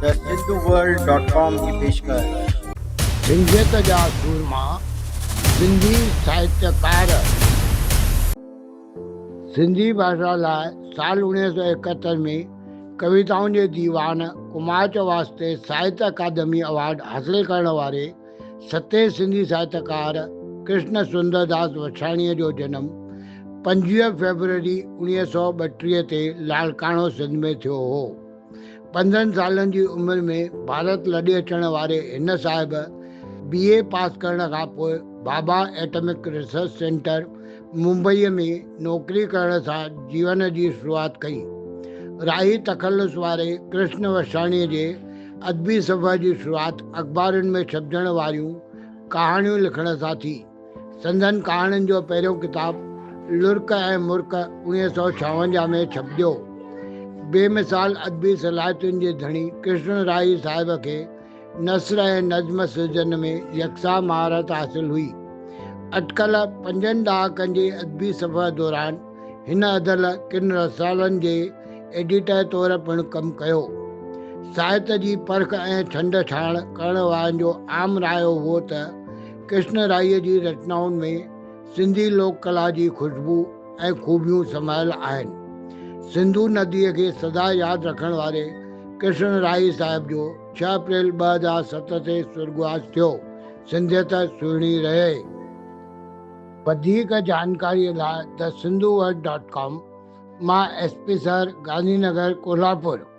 The Sindhu world dot com جي پيشڪش. سنڌيت جا سورما، سنڌي ساهتيڪار. سنڌي ڀاشا لاء سال 1971 ۾ ڪويتائن جي ديوان ڪماچ واسطي ساهتيه اڪادمي اوارڊ حاصل ڪرڻ واري ستين سنڌي ساهتيڪار ڪرشن سندرداس وڇاڻيء جو جنم 25 فيبروري 1932 تي لاڙڪاڻو سنڌ ۾ ٿيو هو. 15 سالن جي عمر ۾ ڀارت لڏي اچڻ واري هن صاحب بي اي پاس ڪرڻ کان پوء بابا ايٽمڪ ريسرچ سينٽر ممبئيء ۾ نوڪري ڪرڻ سان جيون جي شروعات ڪئي. راهي تخلص واري ڪرشن وساڻيء جي ادبي سفر جي شروعات اخبارن ۾ ڇپجڻ واريون ڪهاڻيون لکڻ سان ٿي. سندن ڪهاڻين جو پهريون ڪتاب لڙڪ ۽ مرڪ 1956 ۾ ڇپجيو. بي مثال ادبي صلاحيتن جي ڌڻي ڪرشن راهي صاحب کي نثر ۽ نظم سرجن ۾ يڪسان مهارت حاصل هئي. اٽڪل پنجن ڏهاڪن جي ادبي سفر دوران هن ادل ڪن رسالن جي ايڊيٽر طور پڻ ڪم ڪيو. ساهت جي پرک ۽ ڇنڊ ڇاڻ ڪرڻ وارن جو عام رايو هو ته ڪرشن راهيء جي رچنائن ۾ سنڌي لوڪ ڪلا جي خوشبو ۽ خوبيون سمايل آهن. سنڌو نديء کي سدا ياد رکڻ واري ڪرشن راهي صاحب جو 6 اپريل 2007 تي سرڳواس ٿيو. سنڌيت سهڻي رهي. وڌيڪ جانڪاريء لاء the Sindhu world dot com مان S P sir, Gandhi Nagar, Kolhapur.